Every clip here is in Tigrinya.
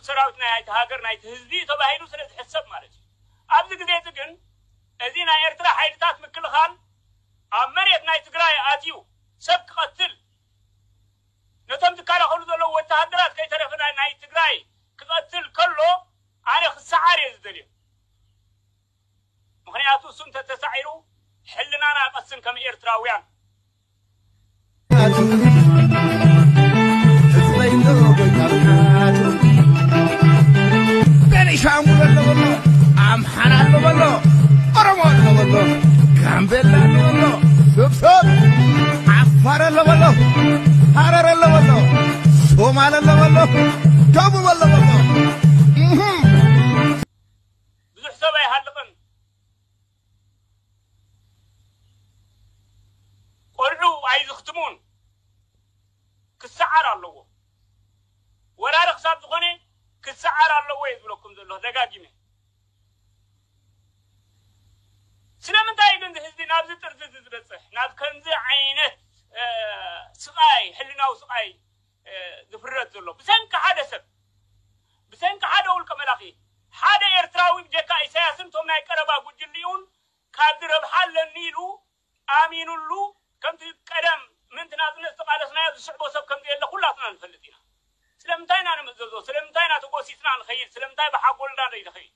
ሰራዊት ናይቲ ሃገር ናይቲ ህዝቢ ተባሂሉ ስለ ዝሕሰብ ማለት እዩ። ኣብዚ ግዜ እዚ ግን እዚ ናይ ኤርትራ ሓይልታት ምክልኻል ኣብ መሬት ናይ ትግራይ ኣትዩ ሰብ ክቐትል፣ ነቶም ዝከላኸሉ ዘለዉ ወተሃደራት ከይተረፈ ናይ ናይ ትግራይ ክቐትል ከሎ ኣነ ክሰዓር እየ ዝደልዮ። ምኽንያቱ እሱ እንተተሳዒሩ ሕልናና ኣይቐስን ከም ኤርትራውያን። ቤኒሻንጉል ኣሎ በሎ፣ ኣምሓራ ኣሎ በሎ፣ ኦሮሞ ኣሎ በሎ፣ ጋምቤላ ኣሎ በሎ፣ ስብስብ ዓፋር ኣሎ በሎ፣ ሃረር ኣሎ በሎ፣ ሶማል ኣሎ በሎ፣ ደቡብ ኣሎ በሎ። እህም። ብዙሕ ሰብ ኣይሃልቕን። ቆልዑ ኣይዝኽትሙን። ክሰዓር ኣለዎ። ወራሪ ክሳብ ዝኾነ ክሰዓር ኣለዎ እየ ዝብለኩም ዘለኹ ደጋጊመ። ስለምንታይ ግን ህዝቢ ናብዚ ጥርዚ እዚ ዝበፅሕ፣ ናብ ከምዚ ዓይነት ስቓይ፣ ሕልናዊ ስቓይ ዝፍረድ ዘሎ ብሰንኪ ሓደ ሰብ፣ ብሰንኪ ሓደ ውልቀ መላኺ፣ ሓደ ኤርትራዊ ብጀካ ኢሳያስን እቶም ናይ ቀረባ ጉጅልኡን ካብዚ ረብሓ ኣለኒ ኢሉ ኣሚኑሉ ከምቲ ቀደም ምእንቲ ናጽነት ዝተቃለስናዮ ዝስዕቦ ሰብ ከም ዘየለ ኩላትና ንፈልጥ ኢና። ስለምንታይ ኢና ንምእዘዞ? ስለምንታይ ኢና ተጎሲስና ንኸይድ? ስለምንታይ ብሓጎልና ዘይንኸይድ?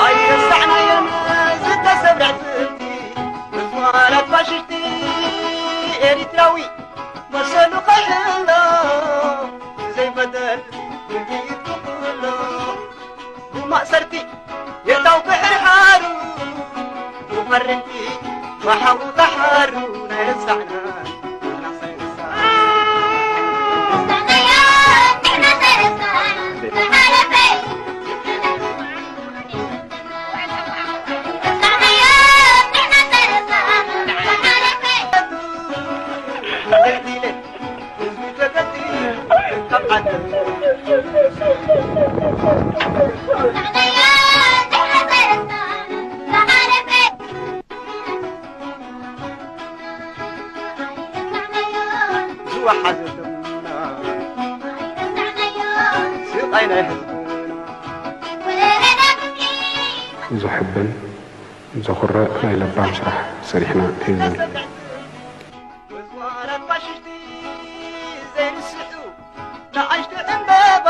ኣይረሳዕናዮን ዝተሰብረ ትእምቲ ብዝዋላት ፋሽስቲ ኤሪትራዊ መሰሉ ከይሕሎ ብዘይ በደል ምልኪ ይጥቅሎ ብማእሰርቲ የእታው ብሕርሓሩ ብመርንቲ ብሓዊ ተሓሩ ናይ ረሳዕና ዝወሓዘ ደምና ስቓይ ናይ ህዝብና። ዘሕብን ዘኹርዕ ናይ ለባም ስራሕ ሰሪሕና እዩ ዝብል። መዝሙራት ፋሽስቲ ዘይርስዑ ንኣሽቱ ዕምበባ